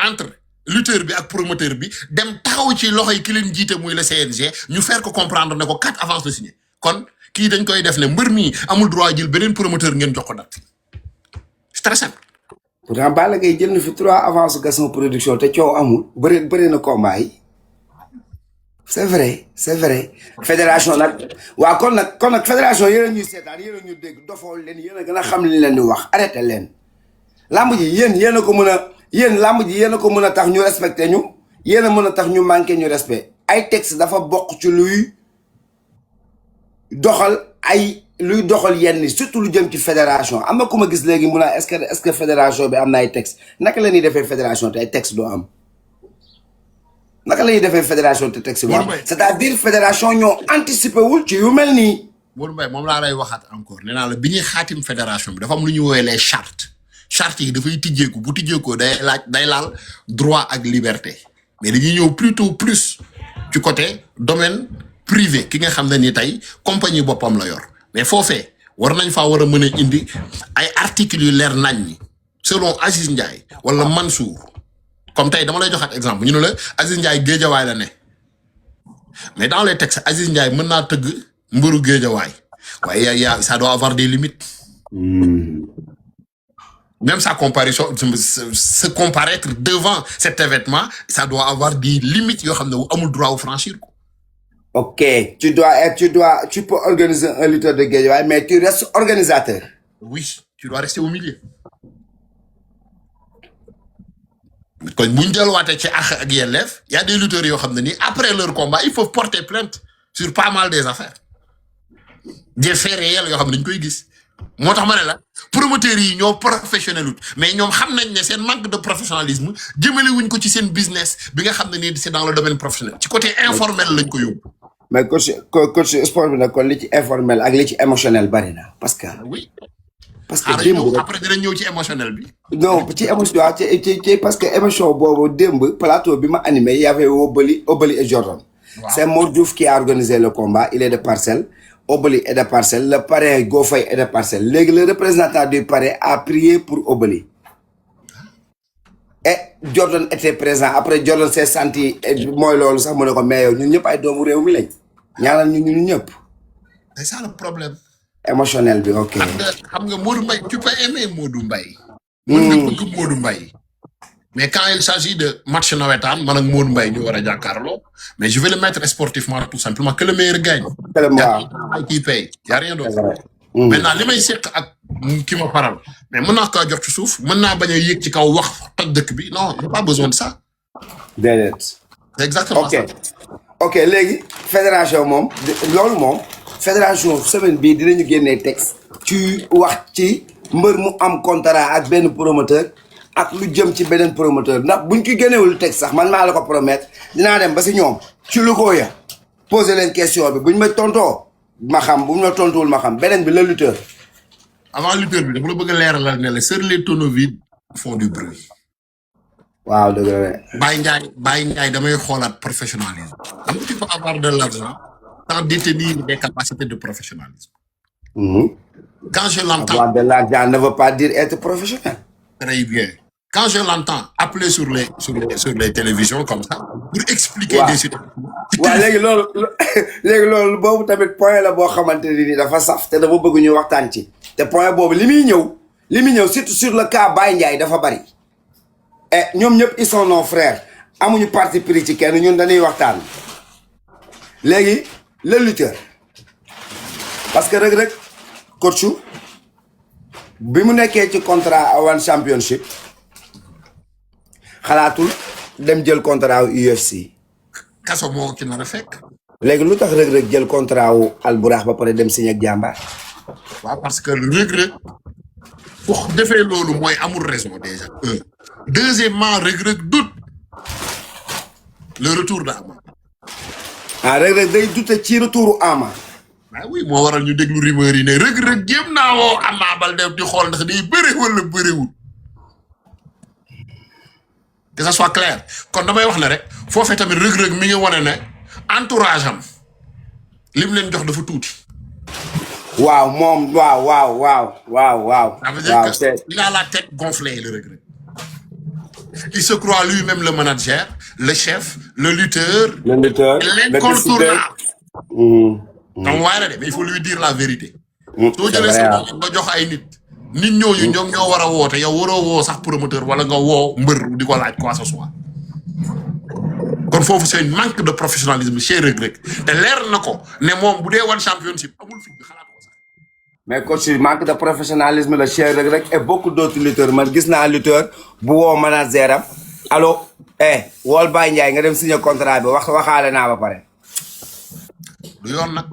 entre lutteur bi ak promoteur bi dem taxaw ci loxoy ki leen jiite muy le CNG ñu faire ko comprendre ne ko 4 avance de signé kon kii dañ koy def ne mbër mi amul droit jël beneen promoteur ngeen jox ko date c'est très simple. pourtant Balla Gaye jël na fi 3 avance Gaston production te coow amul bëri na combat yi c'est vrai fédération nag waaw kon nag fédération yéen a ñuy seetaan yéen a ñu dégg dofool leen yéen a gën a xam li leen di wax arrêté leen lamb ji yéen a ko mën a lamb ji yéen a ko mën a tax ñu respecté ñu yéen a mën a tax ñu manqué ñu respect ay texte dafa bokk ci luy doxal yenn surtout lu jëm ci fédération am na ku ma gis léegi mu naa est-ce que fédération bi am na ay texte naka la ñuy defee fédération te ay texte doo am naka la ñuy defee fédération te texte doo am c'est-à-dire fédération ñoo anticipé wul ci yu mel nii. Modou Mbaye moom laa lay waxaat encore nee naa la bi ñuy xaatim fédération bi dafa am lu ñuy woowee les chartes yi dafay tijjeeku bu tijjeekoo day laal droit ak liberté mais dañuy ñëw plutôt plus ci côté domaine privé ki nga xam ne ni tey compagnie boppam la yor mais foofee war nañ faa war a mën a indi ay articles yu leer nañ ñi selon Aziz Ndiaye wala Mansour comme tey dama lay joxaat exemple ñu ne la Aziz Ndiaye géejawaay la ne mais dans les textes Aziz Ndiaye mën naa tëgg mbëru géejawaay waaye ça doit avoir des limites. Même sa comparaison, se comparaître devant cet événement, ça doit avoir des limites yoo xam ne amul droit au franchir. Ok, tu peux organiser un lutteur de Guédiawaye, mais tu restes organisateur. Oui, tu dois rester au milieu. Quand bu ñu waatee ci àq ak yelleef, y a des lutteurs yoo xam ne nii après leur combat, ils peuvent porter plainte sur pas mal des affaires. Des faits réels yoo xam ne dañ koy gis. moo tax ma ne la promoteurs yi ñoo professionnel wut mais ñoom xam nañ ne seen manque de professionnalisme jëmale wuñ ko ci seen business bi nga xam ne nii c'est dans le domaine professionnel ci côté informel lañ ko yóbbu. mais coach sport bi nag kon li ci informel ak li ci émotionnel bari na parce que. oui. parce que démb après dinañ ñëw ci émotionnel bi. non ci émotion ci parce que émotion boobu démb plateau bi ma animé y avait Obali et Jordan. Wow. C'est Mor Diouf qui a organisé le combat il est de Parcelles. Obali est de Parcelles, le parrain Gofay est de Parcelles. Le représentant du parrain a prié pour Obali. Et Jordan était présent. Après, Jordan s'est senti, moi, ça m'a dit, mais nous n'avons pas de réunion. C'est ça le problème. Émotionnel, ok. Tu peux aimer Modou Mbaye. Modou Mbaye. Mais quand il s'agit de match nawetaan man ak Modou Mbaye ñu war a jàkkaarloo mais je vais le mettre sportivement tout simplement que le meilleur gagne. Qui paye y a rien d'autre. Maintenant li may seq ak ki ma faral mais mën naa kaa jox ci suuf mën naa bañ a yéeg ci kaw wax toj dëkk bi non il n'y a pas besoin de ça. déedéet. C'est exactement ça. ok léegi fédération moom loolu moom fédération semaine bii dinañu génnee texte ci wax ci mbër mu am contrat ak benn promoteur. ak lu jëm ci beneen promoteur ndax buñ ko génnewul texte sax man maa la ko promettre dinaa dem ba si ñoom ci lu ko ya poser leen question bi buñ ma tontoo ma xam buñ ma tontuwul ma xam beneen bi le lutteur. avant lutteur bi dafa la bëgg a leeralal ne la seuls les tonneaux vides font du bruit. waaw dëgg la. Baye Ndiaye damay xoolaat professionnalisme. am tu peux avoir de l'argent sans détenir des capacités de professionnalisme. Quand je l'entends. avoir de l'argent ne veut pas dire être professionnel. Très bien. Quand je l'entends appeler sur les télévisions comme ça pour expliquer des situations. waaw léegi loolu boobu tamit point la boo xamante ni dafa saf te dama bëgg ñu waxtaan ci te point boobu li muy ñëw surtout sur le cas Baye Ndiaye dafa bari et ñoom ñëpp ils sont nos frères amuñu parti pris ci kenn ñun dañuy waxtaan léegi le lutteur parce que Reug coach bi mu nekkee ci contrat One Championship xalaatul dem jël contrat wu UFC. kaso moo ci nar a fekk. léegi lu tax Reug jël contrat wu Alburax ba pare dem signé ak Jàmbaar. waaw parce que Reug pour defee loolu mooy amul raison déjà. Deuxièmement Reug doute le retour d'Ama. Reug day doute ci retouru Ama. ah oui moo waral ñu déglu rumeur yi ne Reug jéem naa woo Ama Baldé di xool ndax day bëre wala bëriwul. que ça soit clair kon damay wax ne rek foofee tamit Reug mi ngi wane ne entourage am lim leen jox dafa tuuti. waaw moom waaw. ça veut dire que il a la tête gonflée le Reug. Il se croit lui-même le manager, le chef, le lutteur, le lutteur, le l'incontournable. décideur. Donc waaye de mais il faut lui dire la vérité. C'est soo jëlee vrai, sa ah. bopp nga jox ay nit ñooñu ñoom ñoo war a woote yow waroo woo sax promoteur wala nga woo mbër di ko laaj quoi ce soit. kon foofu c'est un manque de professionnalisme chez Reug Reug te leer na ko ne moom bu dee One Championship amul fit bi xalaat ko sax. Mais coach manque de professionnalisme la chez Reug Reug et beaucoup d'autres lutteurs man gis naa lutteur bu woo manager am allo wool Baye Ndiaye nga dem signer contrat bi waxaale naa ba pare. du yoon nag.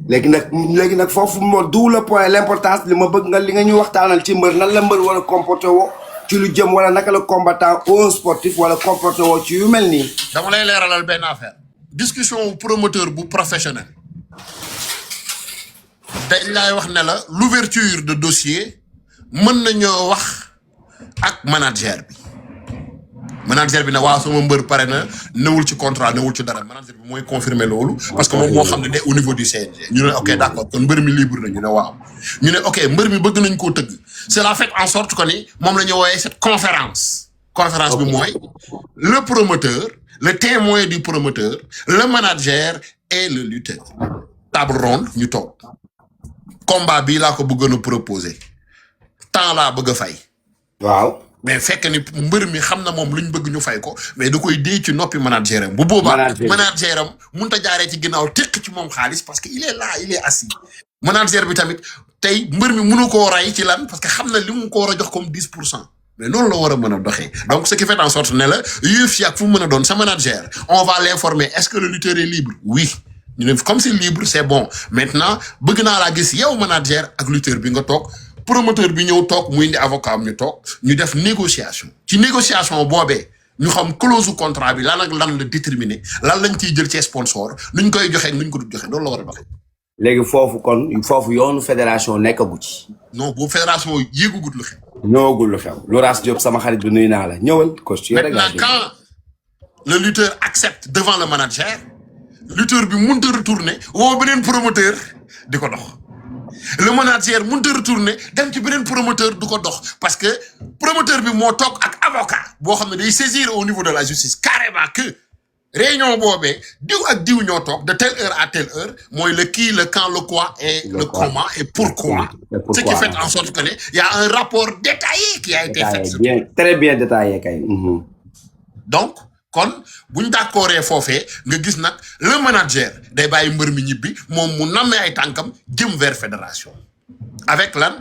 léegi nag foofu moo d'où le point l'importance li ma bëgg nga li nga ñu waxtaanal ci mbër nan la mbër wala comporté woo ci lu jëm wala naka la combattant ou sportif wala comporté woo ci yu mel nii. dama lay leeralal benn affaire. discussion wu promoteur bu professionnel. dañ lay wax ne la l'ouverture de dossier mën nañoo wax ak manager bi. manager bi ne waaw sama mbër pare na newul ci contrat newul ci dara manager bi mooy confirmer loolu parce que moom moo xam ne au niveau du CNG ñu ne ok d'accord kon mbër mi libre na ñu ne waaw ñu ne ok mbër mi bëgg nañ koo tëgg cela fait en sorte que ni moom la ñu wooyee cette conférence bi mooy le promoteur le témoin du promoteur le manager et le lutteur table ronde ñu toog combat bii laa ko bëggoon a proposer temps laa bëgg a fay waaw mais fekk ni mbër mi xam na moom luñ bëgg ñu fay ko mais da koy dee ci noppi manager am bu boobaa manager am mënut a jaaree ci ginnaaw teq ci moom xaalis parce que il est là il est assis manager bi tamit tey mbër mi mënu koo ray ci lan parce que xam na li mu ko war a jox comme 10% mais noonu la war a mën a doxee donc ce qui fait en sorte ne la UFC ak fu mu mën a doon sa manager on va l'informer est-ce que le lutteur est libre oui ñu ne comme c'est libre c'est bon maintenant bëgg naa laa gis yow manager ak lutteur bi nga toog promoteur bi ñëw toog mu indi avocat am ñu toog ñu def négociation ci négociation boobee ñu xam clause contrat bi lan ak lan la déterminer lan lañ ciy jël ci sponsor nuñ koy joxe nuñ ko du joxe loolu la war a doxee. léegi foofu yoonu fédération nekkagu ci. non bu fédération yéegugut lu xew. ñëwagul lu xew Loras Diop sama xarit bi nuyu naa la ñëwal. maintenant quand le lutteur accepte devant le manager lutteur bi mënut a retourner woo beneen promoteur di ko dox. le manager mënut a retourner dem ci beneen promoteur du ko dox parce que promoteur bi moo toog ak avocat boo xam ne day saisir au niveau de la justice carrément que réunion boobee diw ak diw ñoo toog de telle heure à telle heure mooy le qui le quand le quoi et le comment et pourquoi. Ce qui fait en sorte que ne y a un rapport détaillé qui a été fait. Bien, très bien détaillé kay. Donc kon buñ d'accordé foofee nga gis nag le manager day bàyyi mbër mi ñibbi moom mu nammee ay tànkam jëm vers fédération avec lan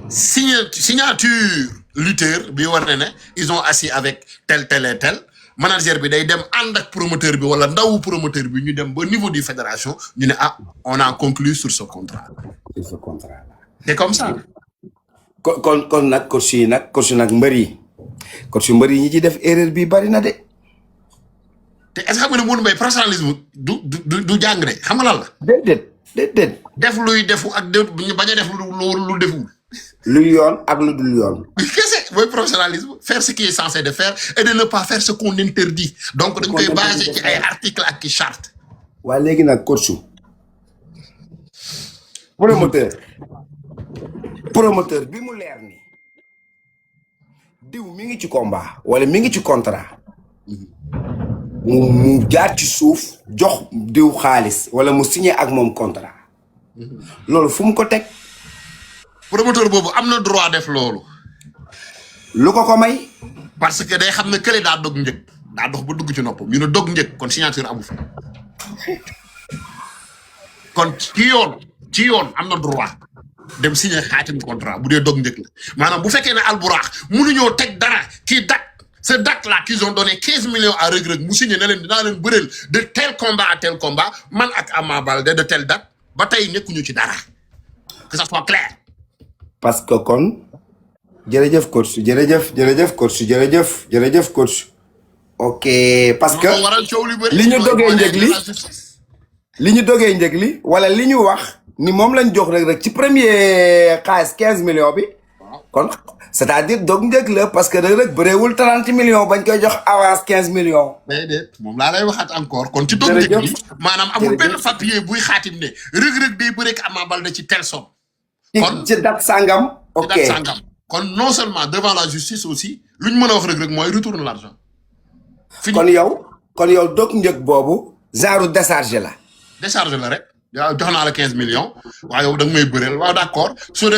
signature lutteur bi war ne ils ont assis avec tel et tel manager bi day dem ànd ak promoteur bi wala ndawu promoteur bi ñu dem ba niveau du fédération ñu ne on a conclu sur ce contrat. Sur ce contrat là. C'est comme ça. kon nag coach nag mbër yi ñi ci def erreur bi bari na de. te est-ce que xam nga ne Modou Mbaye professionnalisme du jàng de xam nga lan la. déedéet. def luy defu ak ñu bañ a def lu deful. luy yoon ak lu dul yoon. kese mooy professionnalisme faire ce qui est censé de faire et de ne pas faire ce qu'on interdit donc dañ koy basé ci ay articles ak ci charte. waa léegi nag coach promoteur bi mu leer ni diw mi ngi ci combat wala mi ngi ci contrat. mu jaar ci suuf jox diw xaalis wala mu signé ak moom contrat loolu fu mu ko teg. promoteur boobu am na droit def loolu. lu ko may. parce que day xam ne kële daa dog njëg daa dox ba dugg ci noppam ñu ne dog njëg kon signature amu fa kon ci yoon am na droit dem signé xaatim contrat bu dee dog njëg la maanaam bu fekkee ne alburax mënuñoo teg dara kii date. Ce date-là qu'ils ont donné 15 millions à Reug Reug mu signé ne leen dinaa leen bëreel de tel combat à tel combat man ak Ama Baldé de telle date ba tey nekkuñu ci dara que ça soit clair. parce que kon jërëjëf coach jërëjëf coach ok parce que li ñu dogee njëg li wala li ñu wax ni moom lañ jox Reug Reug ci premier xaalis 15 millions bi kon. c'est-à-dire dog njëg la parce que Reug Reug bëreewul 30 millions bañ koy jox avance 15 millions. déedéet moom laa lay waxaat encore kon ci dog njëg bi maanaam amul benn papier buy xaatim ne Reug Reug day bëreek Ama Baldé ci telle somme. kon ci date sangam. ok kon non seulement devant la justice aussi lu ñu mën a wax rek mooy retourne l'argent. kon yow dog njëg boobu genre décharge la. décharge la rek. yow jox naa la 15 millions waaye yow da nga may bëreel waaw d'accord soo